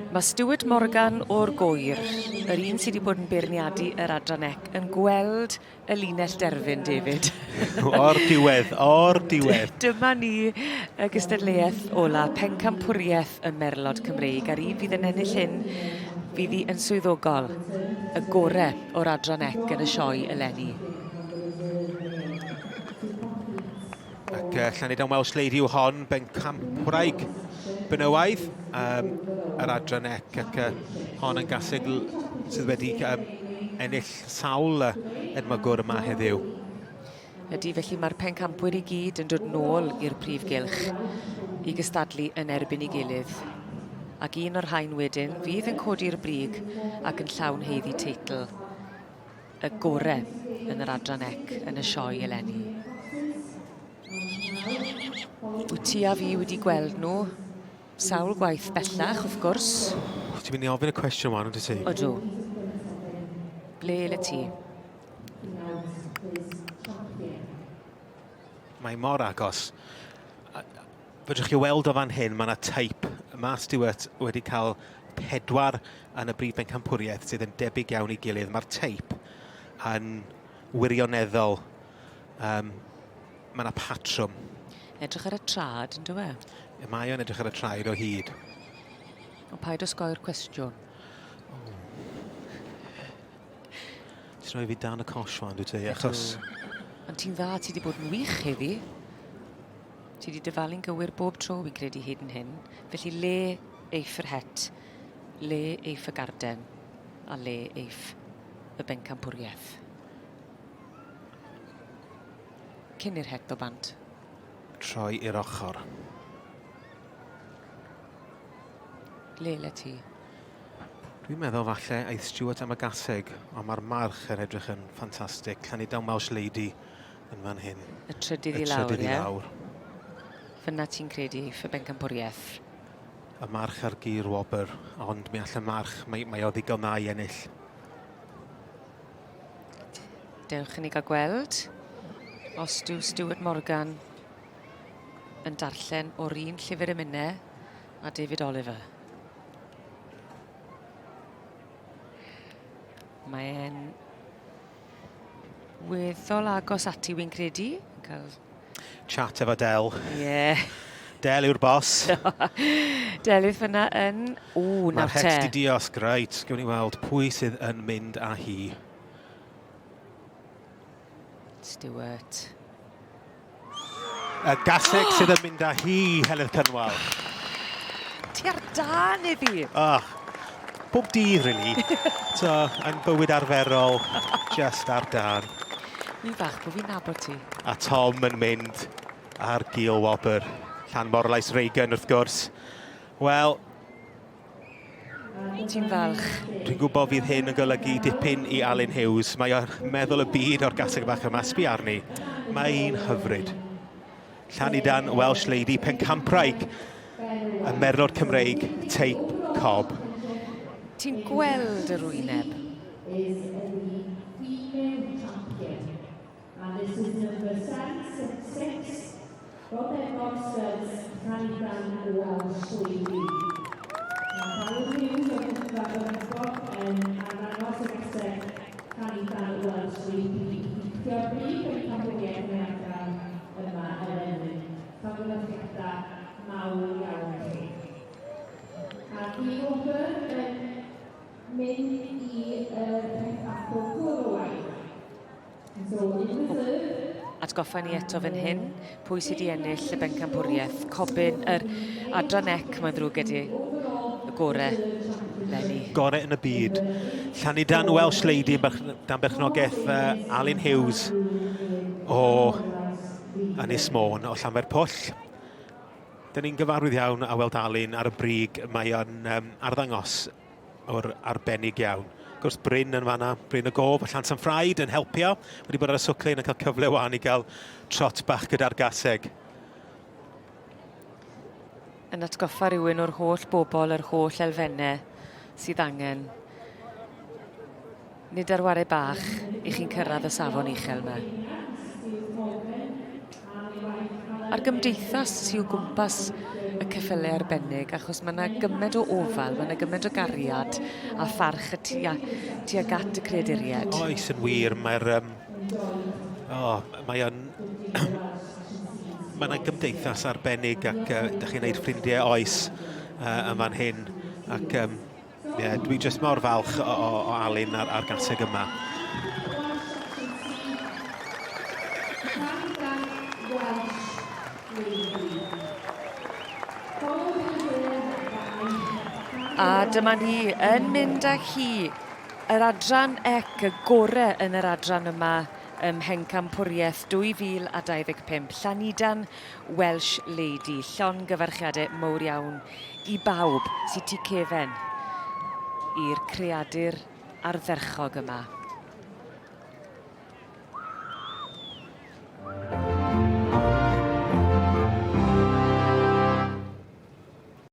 Mae Stuart Morgan o'r Gwyr, yr un sydd wedi bod yn beirniadu yr adran ec, yn gweld y linell derfyn, David. O'r diwedd, o'r diwedd. Dyma ni y gystadleuaeth ola, pencampwriaeth y Merlod Cymreig, a'r un fydd yn ennill hyn fydd hi yn swyddogol y gore o'r adran ec yn y sioe eleni. Ac uh, Llanidan Welsh Lady yw hon, bencampwraig benywaidd um, yr adran ec, ac uh, hon yn gaseg sydd wedi um, ennill sawl uh, edmygwr yma heddiw. Ydy, felly mae'r pencampwyr i gyd yn dod nôl i'r prif gylch i gystadlu yn erbyn ei gilydd. Ac un o'r rhain wedyn fydd yn codi'r brig ac yn llawn haeddu teitl y gore yn yr adran ec yn y sioe eleni. Wyt ti a fi wedi gweld nhw sawl gwaith bellach, wrth gwrs. Ti'n mynd i ofyn y cwestiwn wan, wyt ti? Ydw. Ble le ti? Mae mor agos. Fedrwch chi weld o fan hyn, mae yna teip. Mae Stuart wedi cael pedwar yn y brif bencampwriaeth sydd yn debyg iawn i gilydd. Mae'r teip yn wirioneddol. Um, mae yna patrwm. Edrych ar y trad, yn dwi? E? Mae o'n edrych ar y traed o hyd. Ond paid osgoi'r cwestiwn. Oh. Ti'n rhoi fi dan y cosh wan, dwi ti, achos... Ond ti'n dda, ti wedi bod yn wych heddi. Ti wedi dyfalu'n gywir bob tro, fi'n credu, hyd yn hyn. Felly le eiff yr het, le eiff y garden, a le eiff y bencampwriaeth. Cyn i'r het o bant. Troi i'r ochr. Le le ti? Dwi'n meddwl falle aeth Stuart am y gaseg, ond mae'r march yn edrych yn ffantastig. Llanidawn Welsh Lady yn fan hyn. Y trydydd i lawr, ie? lawr. Fyna ti'n credu eiff y bencampwriaeth? Y march ar gyr wobr, ond mi all y march, mae, mae o ddigon dda i ennill. Dewch i ni gael gweld os dyw Stuart Morgan yn darllen o'r un llyfr emynau a David Oliver. Mae e'n weddol agos ati, wy'n credu. Cael... Chat efo Del. Ie. Yeah. Del yw'r bos. Delyth fyna yn... O, nawr te. Mae'r het di diosg, reit. Gewn ni weld pwy sydd yn mynd â hi. Stuart. Y gaseg sydd yn mynd â hi, Heledd Cynwal. Ti ar dân iddi! Oh, bob dydd, really. so, yn bywyd arferol, just ar dân. Ni'n fach bod fi'n nabod ti. A Tom yn mynd ar gil wobr. Llan Morlais Reagan, wrth gwrs. Wel, Ti'n falch? Dwi'n gwybod fydd hyn yn golygu dipyn i Alun Hughes. Mae o'n meddwl y byd o'r gaseg bach yma. Sbi arni. Mae hi'n hyfryd. Llanidan Welsh Lady, Pencampwraig, y merlod Cymreig, teip cob. Ti'n gweld yr wyneb? And this is number 766, Robert Studs, Rhanidan Welsh Lady. Mae Paul Hughes o Gymra Bangor yn arddangos y gaseg Rhanidan Welsh Lady i gipio brif bencampwriaeth yn yr adran yma eleni. Llongyfarchiadau mawr iawn i chi. A Dee Walker yn mynd i y pencampwr gwrywaidd. Atgoffa ni eto fan hyn, pwy sydd wedi ennill y bencampwriaeth. Cobyn, yr adran ec, mae'n ddrwg ydy, y gore, Lenny. Gore yn y byd. Llanidan Welsh Lady dan berchnogaeth uh, Alun Hughes o Ynys Môn, o Llanfair Pwll. Dyn ni'n gyfarwydd iawn â weld Alun ar y brig. Mae o'n um, arddangos o'r arbennig iawn. Wrth gwrs, Bryn yn fanna, Bryn y Gof, a Llansanffraid yn helpio. Wedi bod ar y swclin yn cael cyfle wan i gael trot bach gyda'r gaseg. Yn atgoffa rhywun o'r holl bobl, yr holl elfennau sydd angen. Nid ar ware bach i chi'n cyrraedd y safon uchel yma. a'r gymdeithas sy o gwmpas y ceffylau arbennig, achos mae yna gymaint o ofal, mae yna gymaint o gariad a pharch y tua, tuag at y creaduriaid. Oes yn wir, mae'r... Um, oh, mae o'n... mae yna gymdeithas arbennig ac uh, ydych chi'n gwneud ffrindiau oes uh, yn fan hyn. Ac um, yeah, dwi jyst mor falch o, o, o Alun a'r, ar gaseg yma. A dyma ni yn mynd â hi yr adran ec, y gore yn yr adran yma ym Mhencampwriaeth 2025. Llanidan Welsh Lady. Llongyfarchiadau mowr iawn i bawb sy'n tu cefen i'r creadur ardderchog yma.